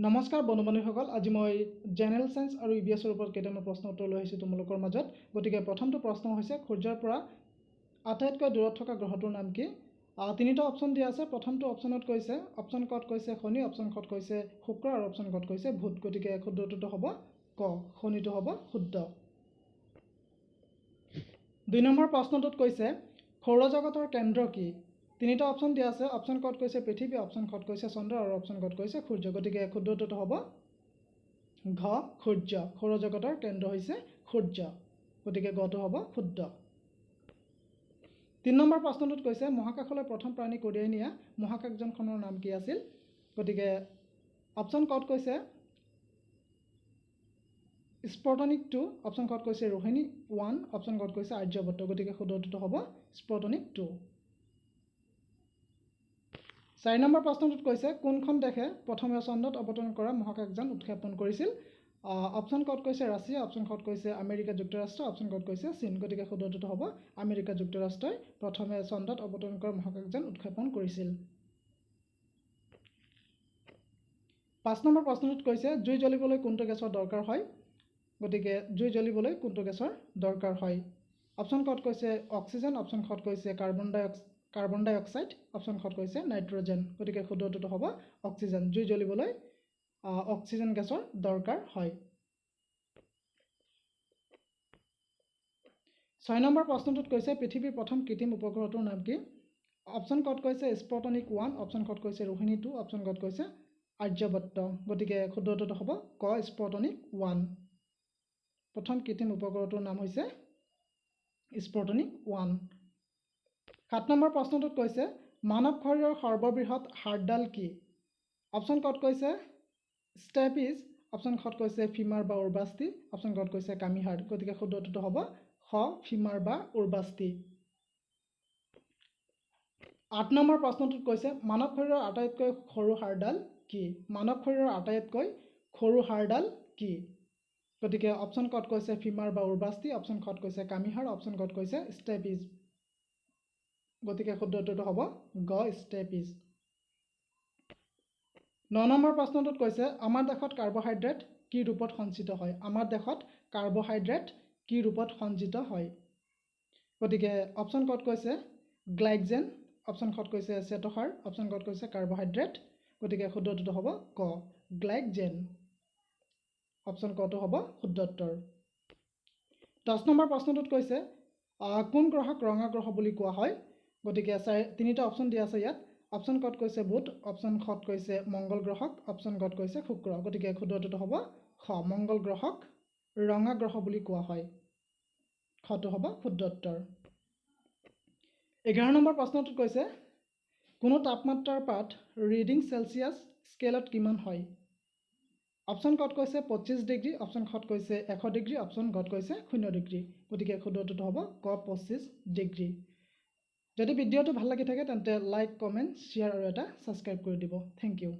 নমস্কাৰ বন্ধু বান্ধৱীসকল, আজি মই জেনেৰেল চায়েন্স আৰু ই ভি এছৰ ওপৰত কেইটামান প্ৰশ্ন উত্তৰ লৈ আহিছোঁ তোমালোকৰ মাজত। গতিকে প্ৰথমটো প্ৰশ্ন হৈছে, সূৰ্যৰ পৰা আটাইতকৈ দূৰত থকা গ্ৰহটোৰ নাম কি? তিনিটা অপশ্যন দিয়া আছে। প্ৰথমটো অপশ্যনত কৈছে, অপশ্যন কত কৈছে শনি, অপশ্যন খত কৈছে শুক্ৰ আৰু অপশ্যন কত কৈছে বুধ। গতিকে শুদ্ধটোতো হ'ব ক, শনিটো হ'ব শুদ্ধ। দুই নম্বৰ প্ৰশ্নটোত কৈছে, সৌৰজগতৰ কেন্দ্ৰ কি? তিনিটা অপশ্যন দিয়া আছে। অপশ্যন কত কৈছে পৃথিৱী, অপশ্যন খত কৈছে চন্দ্ৰ আৰু অপশ্যন কত কৈছে সূৰ্য। গতিকে শুদ্ধটোতো হ'ব ঘ, সূৰ্য। সৌৰজগতৰ কেন্দ্ৰ হৈছে সূৰ্য, গতিকে গটো হ'ব শুদ্ধ। তিনি নম্বৰ প্ৰশ্নটোত কৈছে, মহাকাশলৈ প্ৰথম প্ৰাণী কঢ়িয়াই নিয়া মহাকাশযানখনৰ নাম কি আছিল? গতিকে অপশ্যন কত কৈছে স্পুটনিক 2, অপশ্যন কত কৈছে ৰোহিণী 1, অপশ্যন কত কৈছে আৰ্যভট্ট। গতিকে শুদ্ধটোতো হ'ব স্পুটনিক 2। চাৰি নম্বৰ প্ৰশ্নটোত কৈছে, কোনখন দেশে প্ৰথমে চন্দ্ৰত অৱতৰণ কৰা মহাকাশযান উৎক্ষেপণ কৰিছিল? অপশ্যন কত কৈছে ৰাছিয়া, অপশ্যন খত কৈছে আমেৰিকা যুক্তৰাষ্ট্ৰ, অপশ্যন কত কৈছে চীন। গতিকে শুদ্ধটোতো হ'ব আমেৰিকা যুক্তৰাষ্ট্ৰই প্ৰথমে চন্দ্ৰত অৱতৰণ কৰা মহাকাশযান উৎক্ষেপণ কৰিছিল। পাঁচ নম্বৰ প্ৰশ্নটোত কৈছে, জুই জ্বলিবলৈ কোনটো গেছৰ দৰকাৰ হয়? গতিকে জুই জ্বলিবলৈ কোনটো গেছৰ দৰকাৰ হয়? অপশ্যন কত কৈছে অক্সিজেন, অপশ্যন খত কৈছে কাৰ্বন ডাই অক্সাইড, অপশ্যন খত কৈছে নাইট্ৰজেন। গতিকে শুদ্ধটোতো হ'ব অক্সিজেন। জুই জ্বলিবলৈ অক্সিজেন গেছৰ দৰকাৰ হয়। ছয় নম্বৰ প্ৰশ্নটোত কৈছে, পৃথিৱীৰ প্ৰথম কৃত্ৰিম উপগ্ৰহটোৰ নাম কি? অপশ্যন কত কৈছে স্পুটনিক 1, অপশ্যন খত কৈছে ৰোহিণী 2, অপশ্যন কত কৈছে আৰ্যভট্ট। গতিকে শুদ্ধটোতো হ'ব ক, স্পুটনিক 1। প্ৰথম কৃত্ৰিম উপগ্ৰহটোৰ নাম হৈছে স্পুটনিক 1। সাত নম্বৰ প্ৰশ্নটোত কৈছে, মানৱ শৰীৰৰ সৰ্ববৃহৎ হাড়ডাল কি? অপশ্যন কত কৈছে ষ্টেপিজ, অপশ্যন খত কৈছে ফিমাৰ বা উৰ্বাস্থি, অপশ্যন কত কৈছে কামিহাড়। গতিকে শুদ্ধটোতো হ'ব খ, ফিমাৰ বা উৰ্বাস্থি। আঠ নম্বৰ প্ৰশ্নটোত কৈছে, মানৱ শৰীৰৰ আটাইতকৈ সৰু হাড়ডাল কি? মানৱ শৰীৰৰ আটাইতকৈ সৰু হাড়ডাল কি? গতিকে অপশ্যন কত কৈছে ফিমাৰ বা উৰ্বাস্থি, অপশ্যন খত কৈছে কামিহাড়, অপশ্যন কত কৈছে ষ্টেপিজ। গতিকে শুদ্ধটোতো হ'ব গ, ষ্টেপিজ। ন নম্বৰ প্ৰশ্নটোত কৈছে, আমাৰ দেশত কাৰ্বহাইড্ৰেট কি ৰূপত সঞ্চিত হয়? আমাৰ দেশত কাৰ্বহাইড্ৰেট কি ৰূপত সঞ্চিত হয়? গতিকে অপশ্যন কত কৈছে গ্লাইকজেন, অপশ্যন খত কৈছে শ্বেতসাৰ, অপশ্যন কত কৈছে কাৰ্বহাইড্ৰেট। গতিকে শুদ্ধটোতো হ'ব ক, গ্লাইকজেন। অপশ্যন কটো হ'ব শুদ্ধ উত্তৰ। 10 নম্বৰ প্ৰশ্নটোত কৈছে, কোন গ্ৰহক ৰঙা গ্ৰহ বুলি কোৱা হয়? গতিকে তিনিটা অপশ্যন দিয়া আছে ইয়াত। অপশ্যন কত কৈছে বুধ, অপশ্যন খত কৈছে মংগল গ্ৰহক, অপশ্যন গত কৈছে শুক্ৰ। গতিকে শুদ্ধটোতো হ'ব খ, মংগল গ্ৰহক ৰঙা গ্ৰহ বুলি কোৱা হয়। খটো হ'ব শুদ্ধ উত্তৰ। 11 নম্বৰ প্ৰশ্নটোত কৈছে, কোনো তাপমাত্ৰাৰ পাত ৰিডিং চেলছিয়াছ স্কেলত কিমান হয়? অপশ্যন কত কৈছে 25 ডিগ্ৰী, অপশ্যন খত কৈছে 100 ডিগ্ৰী, অপশ্যন গত কৈছে 0 ডিগ্ৰী। গতিকে শুদ্ধটোতো হ'ব ক, 25 ডিগ্ৰী। যদি ভিডিঅ'টো ভাল লাগি থাকে তেন্তে লাইক, কমেণ্ট, শ্বেয়াৰ আৰু এটা ছাবস্ক্ৰাইব কৰি দিব। Thank you.